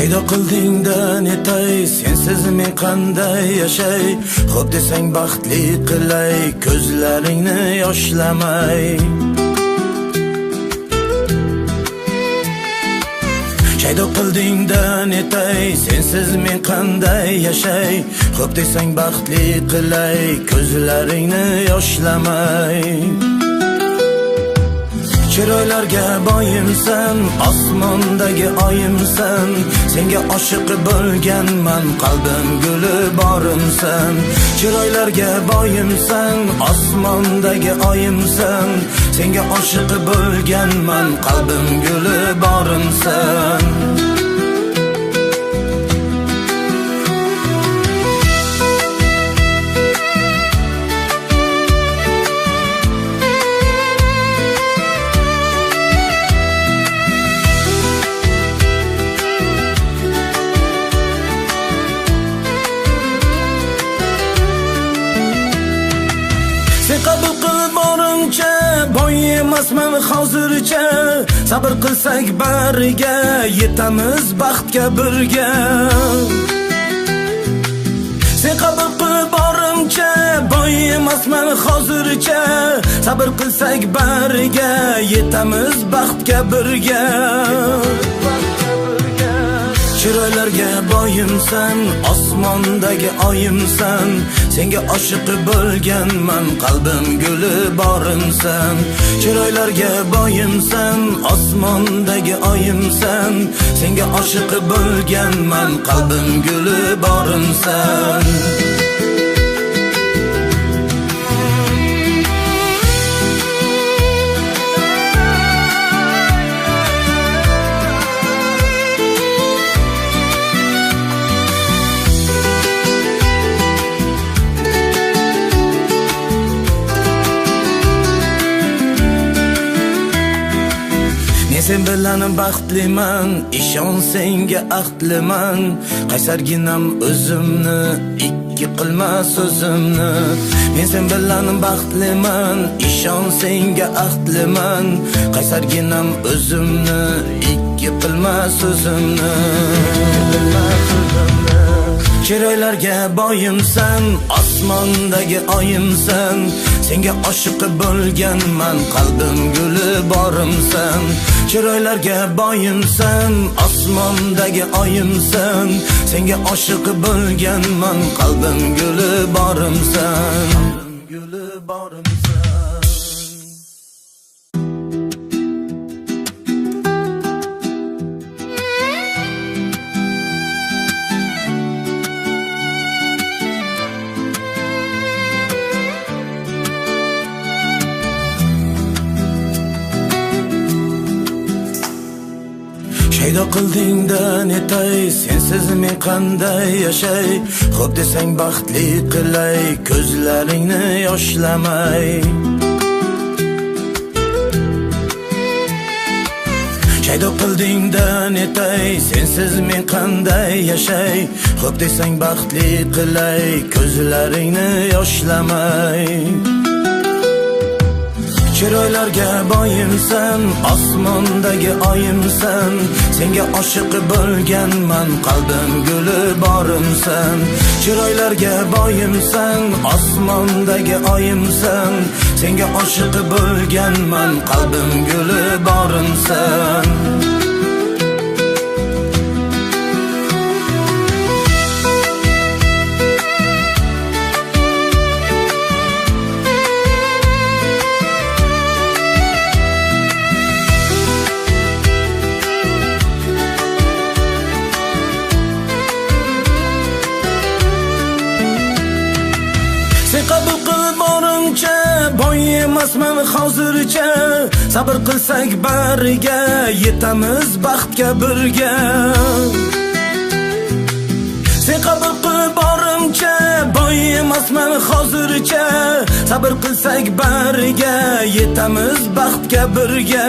Shaydo qilding-da netay, sensiz men qanday yashay? Xo'p desang baxtli qilay, ko'zlaringni yoshlamay. Shaydo qilding-da netay, sensiz men qanday yashay? Xo'p desang baxtli qilay, ko'zlaringni yoshlamay. Chiroylarga boyimsan, osmondagi oyimsan. Senga oshiq bo'lganman, qalbim guli borimsan. Chiroylarga boyimsan, osmondagi oyimsan. Senga oshiq bo'lganman, qalbim guli borimsan. Sen qabul qil borimcha, boy emasman hozircha. Sabr qilsak bariga, yetamiz baxtga birga. Sen qabul qil borimcha, boy emasman hozircha. Sabr qilsak bariga, yetamiz baxtga birga. Chiroylarga boyimsan, osmondagi oyimsan. Senga oshiq bo'lganman, qalbim guli borimsan. Chiroylarga boyimsan, osmondagi oyimsan. Senga oshiq bo'lganman, qalbim guli borimsan. Men sen bilan baxtliman, ishon senga ahdliman. Qaysarginam o'zimni, ikki qilma so'zimni. Men sen bilan baxtliman, ishon senga ahdliman. Qaysarginam o'zimni, ikki qilma so'zimni. Chiroylarga boyimsan, osmondagi oyimsan. Senga oshiq bo'lganman, qalbim guli borimsan. Chiroylarga boyimsan, osmondagi oyimsan. Senga oshiq bo'lganman, qalbim guli borimsan. Guli borimsan. Shaydo qilding-da netay, sensiz men qanday yashay? Xo'p desang baxtli qilay, ko'zlaringni yoshlamay. Shaydo qilding-da netay, sensiz men qanday yashay? Xo'p desang baxtli qilay, ko'zlaringni yoshlamay. Chiroylarga boyimsan, osmondagi oyimsan. Senga oshiq bo'lganman, qalbim guli borimsan. Chiroylarga boyimsan, osmondagi oyimsan. Senga oshiq bo'lganman, qalbim guli borimsan. Sen qabul qil borimcha, boy emasman hozircha. Sabr qilsak bariga, yetamiz baxtga birga. Sen qabul qil borimcha, boy emasman hozircha. Sabr qilsak bariga, yetamiz baxtga birga.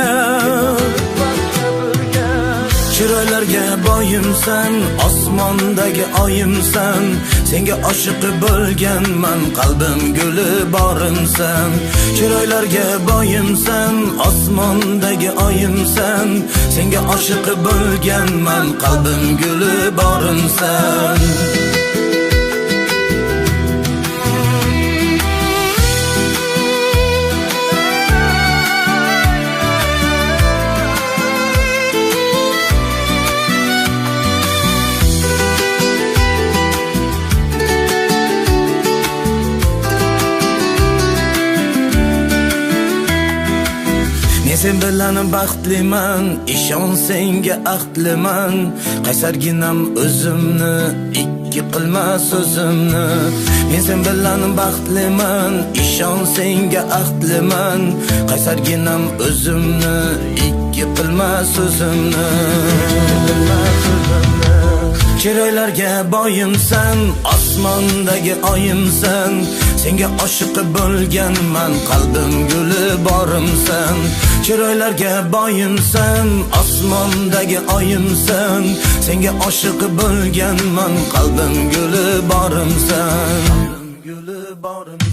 Chiroylar Chiroylarga boyimsan, osmondagi oyimsan. Senga oshiq bo'lganman, qalbim guli borimsan. Chiroylarga boyimsan, osmondagi oyimsan. Senga oshiq bo'lganman, qalbim guli borimsan. Men sen bilan baxtliman, ishon senga ahdliman. Qaysarginam o'zimni, ikki qilma so'zimni. Men sen bilan baxtliman, ishon senga ahdliman. Qaysarginam o'zimni, ikki qilma so'zimni. Chiroylarga boyimsan, osmondagi oyimsan. Senga oshiq bo'lganman, qalbim guli borimsan. Chiroylarga boyimsan, osmondagi oyimsan. Senga oshiq bo'lganman, qalbim guli borimsan. Guli borimsan.